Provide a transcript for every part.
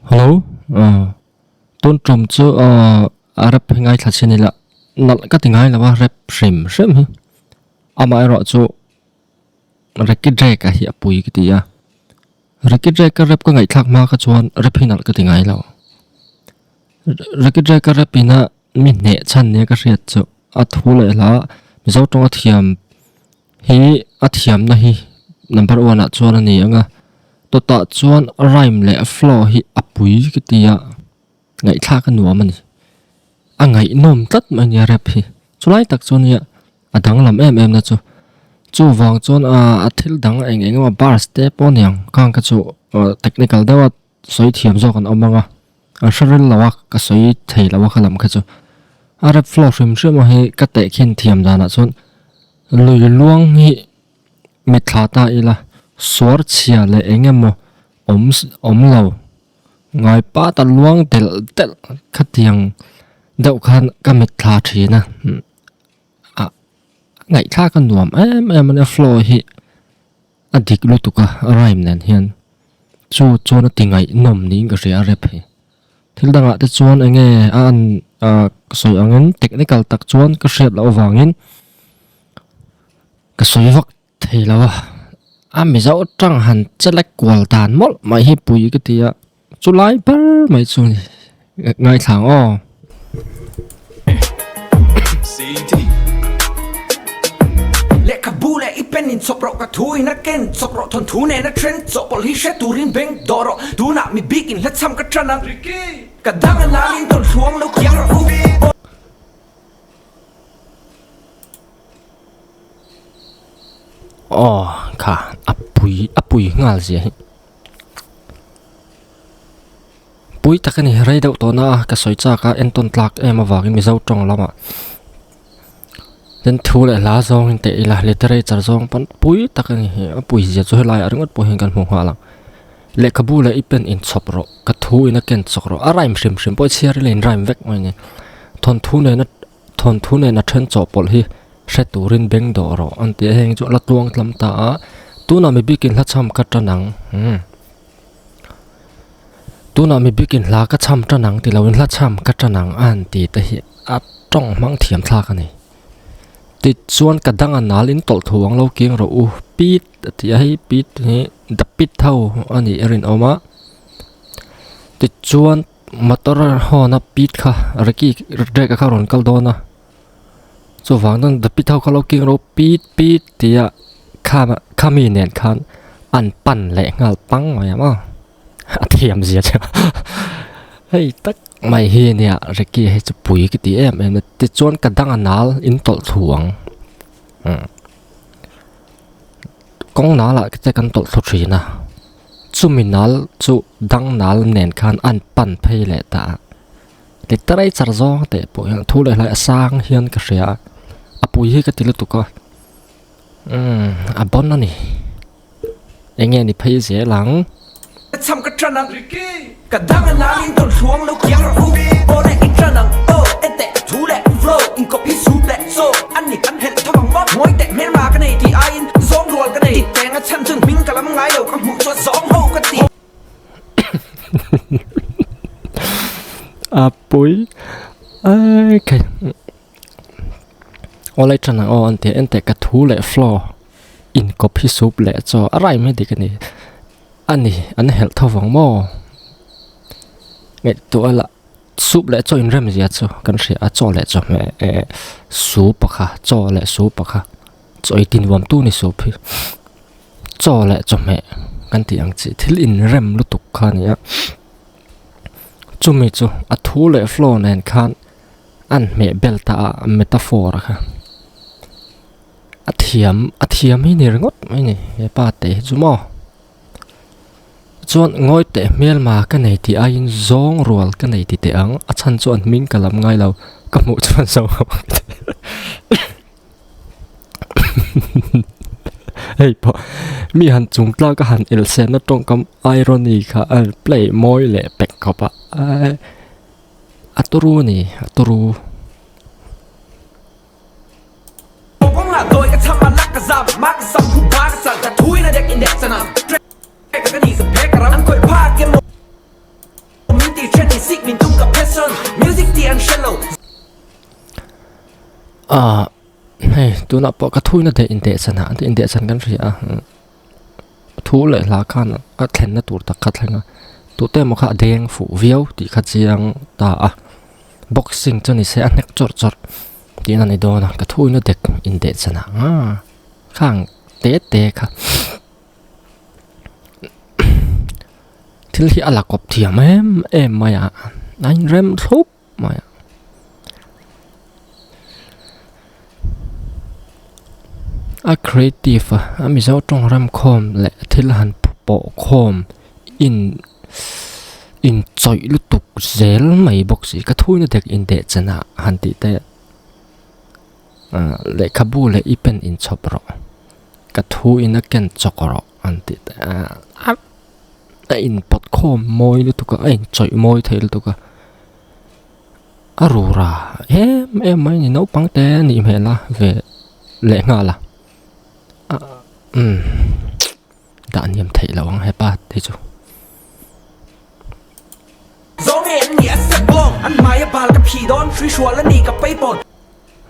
Hello tun tum chu a rap hi ngaithla chin ila nalh ka ti ngai lo a rap hrim hrim hi amaherawhchu Ricky Drake a hi a pui ka ti a Ricky Drake a rap ka ngaihthlak hma kha chuan rap hi nalh ka ti ngai lo Ricky Drake a rap ina mi hneh chhan nia ka hriat chu a thu leh hla Mizo tawnga thiam Hi a thiamna hi number one ah chuan a ni ang a, tawtah chuan rhyme leh flow hi a pui ka ti a, ngaihthlak a nuam a ni. A ngaihnawm tlat mai a nia rap hi, chulai tak chu nia a danglam em em na chu. Chuvang chuan a thil dang eng eng emaw bars te pawh a ni ang, khang kha chu technical deuha sawi thiam zawk an awm ang a, an hre ril lo a, ka sawi thei lo a kha lam kha chu. A rap flow hrim hrim a hi ka tehkhin thiam danah chuan Lui luang hi mitthla ta ila suar chhia leh eng emaw awm awm lo ngai pat a luang delh delh khatiang deuh khan ka mitthla thin a ah ngaihthlak a nuam em em a nia flow hi a dik lutuk a a rhyme nen hian chu chuan a ti ngaihnawm niin ka hria a rap hi. Thil dangah te chuan eng nge a an ah ka sawi angin technical tak chuan ka hriat loh avangin ka sawi vak thei lo a a mizo tang han chelek kual dan mawlh mai hi pui ka ti a chu lai ber mai chu a ni ngaithla ang aw. Lehkhabu leh i pen in chawp rawh ka thu in a ken chawp rawh thawnthu nen a then chawhpawlh hi hre turin beng dawh rawh tunah mi bik in hlachham ka tan ang ka dang a nal in tawn thluang lo kiang rawh u aw. Aw kha a pui a pui nghal zia hi. Pui tak a ni, rei deuh tawh na a ka sawi chak a entawn tlak em avangin Mizo tawng lamah tin thu leh hla zawngin teh ila literature zawng pawn pui tak a ni hi a pui zia chu helaiah ringawt pawh hian kan hmu nghal ang lehkhabu leh i pen inchhawp rawh ka thu in a ken chawk rawh a rhyme hrim hrim pawh chhiar ila in rhyme vek mai a ni thawnthu nena thawnthu nena then chawhpawlh hi hre turin beng dawh rawh an ti a heng chu a la tluang tlam ta a tunah mi bikin hla chham ka tan ang umm. Tunah mi bikin hla ka chham tan ang ti loin hla chham ka tan ang a han ti te hi a tawng hmang thiam thlak a ni. Tichuan ka dang a nal in tawlh thu ang lo kiang rawh u pit a ti a hei pit hi the pit ho a nih a rinawm a. Tichuan motor hawn a pit kha Ricky Drake a kha a rawn kal dawn a chuvang chuan the pit ho kha lo kiang rawh u pit pit tia kha khami nen khan an pan leh nghal pang mai ang aw a thiam zia chu hei tak mai hi ania Ricky hei chu pui ka ti em em a tichuan ka dang a nal in tawlh thlu ang umm kawng nal ah te kan tawlh thlu thin a chumi nal chu dang nal nen khan an pan phei leh ta a literature zawng teh pawh hian thu leh hlai a sang hian ka hria a a pui hi ka ti lutuk a. Umm a bon a ni. Enge ni phei zel ang. Ka chham ka tan ang Ka dang a nal in tawn thluang lo kiang rawh u Aw leh i tan ang aw en teh ka thu leh flow in kawp hi soup leh chaw an ni an helh tho ang maw Ngawi teh hmelma ka nei tih aiin zawng rual ka nei Dik teng a chhan chuan hming ka lam ngai lo ka hmuh chuan zawng ho ka ti. A pui ai khai. Awlai tan ang aw an ti a enteh ka thu leh floor inkawp hi sup leh chaw a rhyme hi dik a ni a ni an helh tho vang maw ngaihtuah lah sup leh chaw inrem zia chu kan hria a chaw leh chawhmeh eh sup a kha chaw leh sup a kha chaw ei ti nuam tu ni sup hi chaw leh chawhmeh kan tih ang chi thil inrem lutuk kha a ni a chumi chu a thu leh floor nen khan. An hmeh bel ta a metaphor a kha a thiam a thiam hi ni ringawt mai ni he pa te hi chu maw chuan ngawi teh hmelma ka nei tih aiin zawng rual ka nei ti teh ang a chhan chu an hming ka lam ngai lo ka hmuh chuan zawng hei pawh mi han chung tlak a han elsenna tawngkam irony kha a play mawi leh pek khawp a. A turu a ni, a turu. an hre lo. Ah hei tunah pawh ka thuina deh indehchhan ah an indehchhan kan hria a thu leh hla khan a thlenna tur tak kha thleng a tute emaw kha a deng fuh viau tih kha chiang ta a boxing chu ni se a hnek chawrh chawrh tihna a ni dawn a ka thuina dek indehchhan ah khang te te kha. Thil hi a la kawp thiam em em mai a a inrem thlup mai a. A creative a a Mizo tawng remkhawm leh thil han pawh khawm in inchawih lutuk zel mai bawk si ka thuina dek indehchhen ah han tih te lehkhabu leh i pen inchhawp rawh. Ka thu in a ken chawk rawh an tih te a a inpawt khawm mawi lutuk a a inchawih mawi thei lutuk a a rura em em mai a ni naupang te a nih hmel a ve leh nghal a umm dah hniam theih loh ang hepa te chu.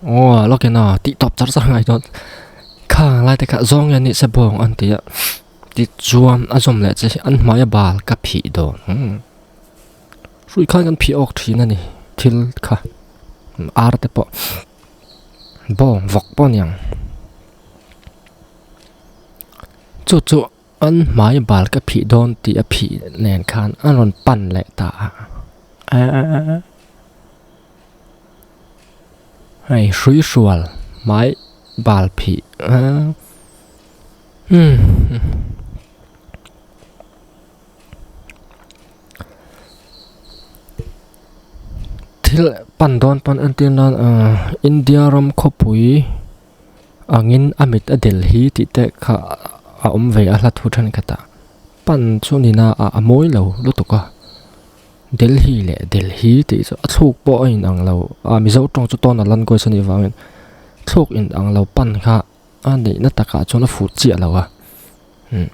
Aw lawkin aw tih tawp char char ngai dawn khang lai te kha zawng hian ni se bawng an ti a tichuan a zawm leh che hi an hmaia bal ka phih dawn umm hrui khan kan phih awk thin a ni thil kha ar te pawh bawng vawk pawh a ni ang chu chu an hmai bal ka phih dawn tih a phih nen khan a rawn pan leh ta a. Hei hrui hrual hmai bal phih umm thil pan dawn pawn entir nan ahh India ram khawpui angin a mit a del hi tih te kha a awm ve a hla thu thenkhat ah pan chu ni na a mawi lo lutuk a. Delhi leh Delhi tih chu a thluk pawh a inang lo a Mizo tawng chu tawn a language a nih vangin thluk inang lo pan kha a neihna takah chuan a fuh chiah lo a umm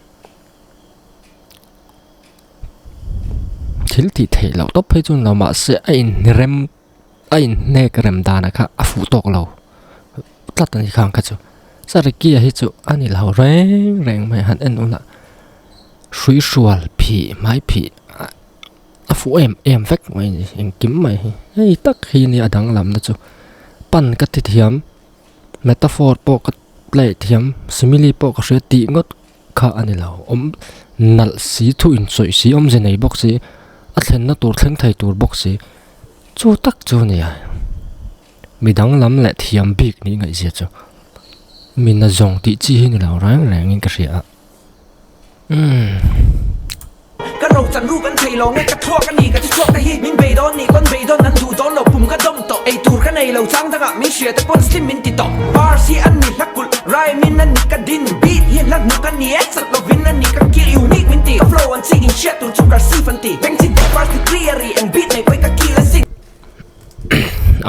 thil tih theih loh tawp phei chu ni lo mahse a inrem a inhnek rem danah kha a fuh tawk lo tlat a ni khang kha chu Sarikia hi chu a ni lo reng reng mai han en ula hrui hrual phih hmai phih a fuh em em vek mai a ni engkim mai hi hei tak hi nia a danglamna chu pan ka ti thiam metaphor pawh ka play thiam simile pawh ka hria tih ngawt kha a ni lo awm nalh si thu inchawih si awmze nei bawk si a thlenna tur thleng thei tur bawk si chu tak chu a nia mi danglam leh thiam bik nih ngaihzia chu mi na zawng tih chi hi ni lo reng rengin ka hria a umm. Ka ro chan ru kan thei lo nge ka thluak a ni ka thi chhuak te hi min bei dawn nih pawn bei dawn an duh dawn lo pum ka dawm tawh ei tur ka nei lo chang dangah min hria te pawn slim min ti tawh bars hi an ni hla kulh rhyme in a ni ka din beat hi hla hnuk a ni e chat lovin a ni ka kill unique min ti ka flow an chik in hriat tur chu cursive an ti beng chi deuh bars degree a ri eng beat nei pawi ka kill a sin.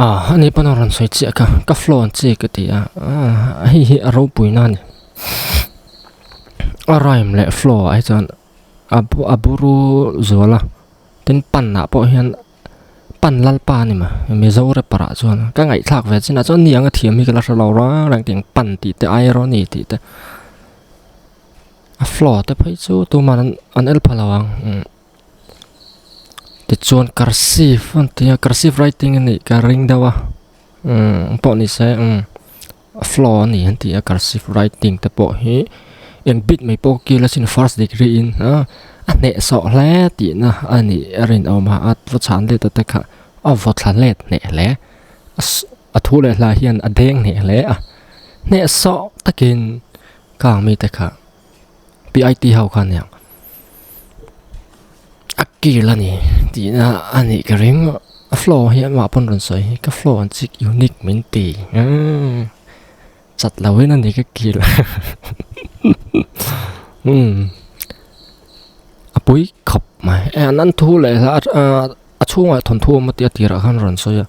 Ah ani pawn a rawn sawi chiah ka ka flow an chik a ti a ah hei hi a ropui na a ni a rhyme leh flow ah hi chuan. A a buru zual a tin pan ah pawh hian pan lalpa a ni mai mizo rapper ah chuan ka ngaihthlak ve chin ah chuan ni ang a thiam hi ka la hre lo rang reng tih pan tih te irony tih te a flow te phei chu tuman an an el pha lo ang umm tichuan cursive an tia cursive writing a nih ka ring deuh a umm pawh ni se umm. A flow a ni an ti a cursive writing te pawh hi eng bit mai pawh kil asin first degree in a a hnehsawh hle tihna a nih a rinawm a a va chhan let a te kha a vaw thla let hneh hle a a thu leh hla hian a deng hneh hle a hnehsawh takin kang mite kha P_I_T ho kha aniang a kil a ni tihna a nih ka ring a flow hi amah pawn rawn sawi hi ka flow ang chi unique min ti umm chat lo in a ni ka kil umm a pui khawp mai e an an thu leh hla a chhungah thawnthu a awm a tia tirah khan rawn sawi a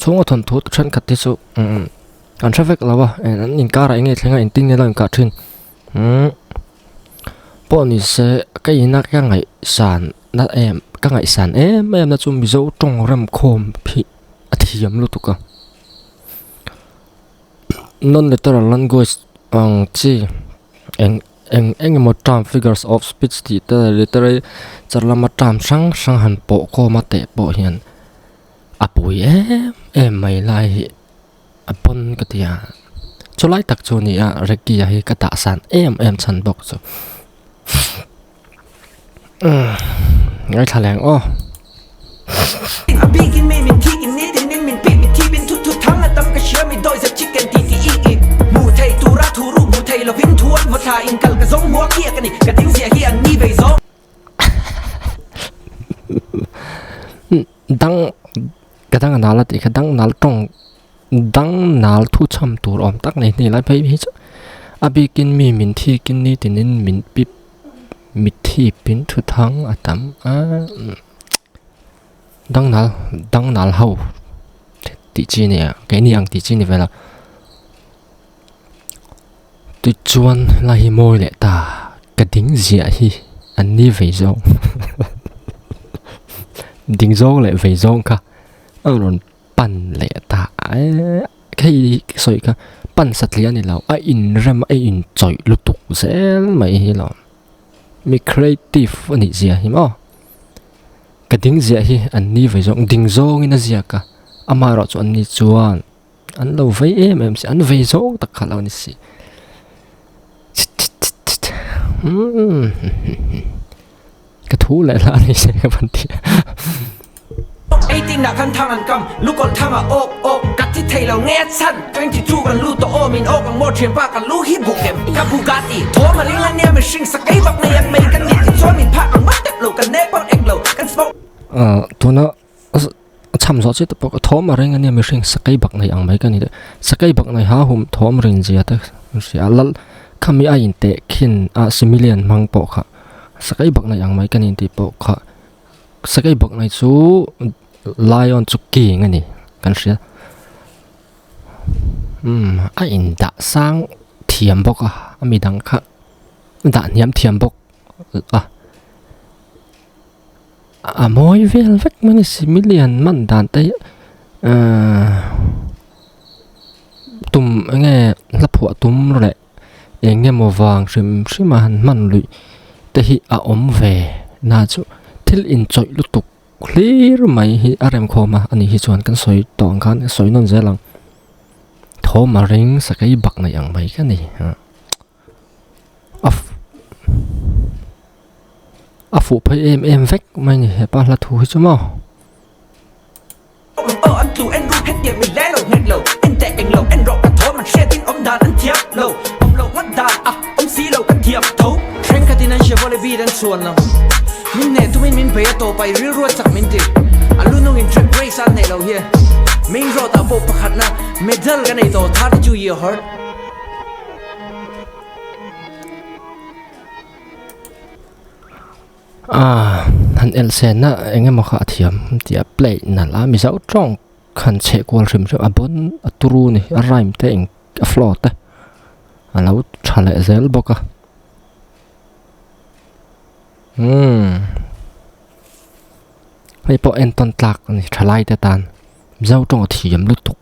chhunga thawnthu thenkhat te chu umm an hre vek lo a an inkarah eng nge thleng a engtin nge lo inkah thin. Umm pawh ni se ka ina ka ngaihsan na em ka ngaihsan em em na chu Mizo tawng rem khawm hi a thiam lutuk a. Non-literal language ang chi eng eng eng emaw term figures of speech tih te leh literature lama term hrang hrang han pawh khawm a teh pawh hian a pui em em mai lai hi a pawn ka ti a chulai tak chu a ni a Ricky-a hi ka dah san em em chhan bawk chu Ngaithla leng aw. Dang ka dang a nal a tih kha dang nal tawng dang nal thu chham tur awm tak nei hni lai phei hi chu a bikin mi min thikin ni tinin min pip mitthi pin thu thang a tam a dang nal dang nal ho tih chi a ni a keini ang tih chi a ni vel a tichuan helai hi mawi leh ta ka ding ziah hi an ni vei zawng ding zawng leh vei zawng kha a rawn pan leh ta eee hei sawi kha pan satliah a ni lo a inrem a inchawih lutuk zel mai hi lawm mi creative a nih zia hi maw ka ding ziah hi an ni vei zawng ding zawngin a ziak a amaherawh chu an ni chuan an lo vei em em si an vei zawng tak kha lo ni si Ka thu leh hla ni se ka van ti a. 18 ah khan thang an kam, lukawlh thang a awk awk, ka thi thei lo nge a chhan, 22 kan lut tawh aw min awk ang maw thianpa ka lu hi buk em, ka Bugatti, thawm a ring a nia mihring sakei vak nei ang mai kan ni ti chuan min phak ang ngawt tep lo, kan ne pawh eng lo, kan smoke. Tuna a cham zawh chiah te pawh thawm a ring a nia mihring sakei bak nei ang mai ka ni deuh, sakei bak nei ha hum thawm rin zia te an hria a lal khami a inteh khin a similian hmang pawh kha sakei bak nei ang mai ka ni tih pawh kha sakei bak nei chu lion chu king a ni kan hria umm a indah sang thiam bawk a a midang kha a dah hniam thiam bawk a. A mawi vel vek mai a ni si milian man dan te hi ahh tum eng nge hla phuah tum leh eng emaw vang hrim hrim a han hman luih te hi a awm ve na chu thil inchawih lutuk hlir mai hi a rem khawm a ani hi chuan kan sawi tawh ang khan ka sawi nawn zel ang thawm a ring sakei bak nei ang mai ka ni. A fuh phei em em vek mai a ni hepa hla thu hi chu maw. Aaa han elh sen a eng emaw kha a thiam tih a play nalh a mizo tawng han chheh kual hrim hrim a bawn a turu a ni a rhyme te eng a flow te a lo tha leh zel bawk a umm hei pawh entawn tlak a ni thalai te tan mizo tawng a thiam lutuk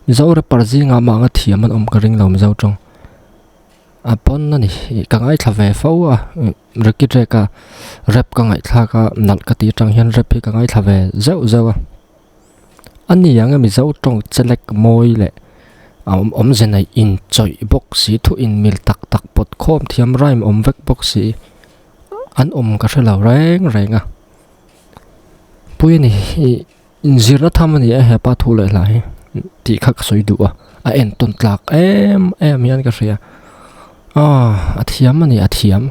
mizo rapper zingah mah anga thiam an awm ka ring lo mizo tawng. A pawn a ni ka ngaithla ve fo a Ricky Drake a rap ka ngaihthlak a nalh ka tih atang hian rap hi ka ngaithla ve zeuh zeuh a a ni ang e mizo tawng chelek mawi leh a awm awmze neih inchawih bawk si thu inmil tak tak pawt khawm thiam rhyme awm vek bawk si an awm ka hre lo reng reng a pui a ni ih inzirna tham a ni a hepa thu leh hla hi tih kha ka sawi duh a a entawn tlak em em hian ka hria aw a thiam a ni a thiam.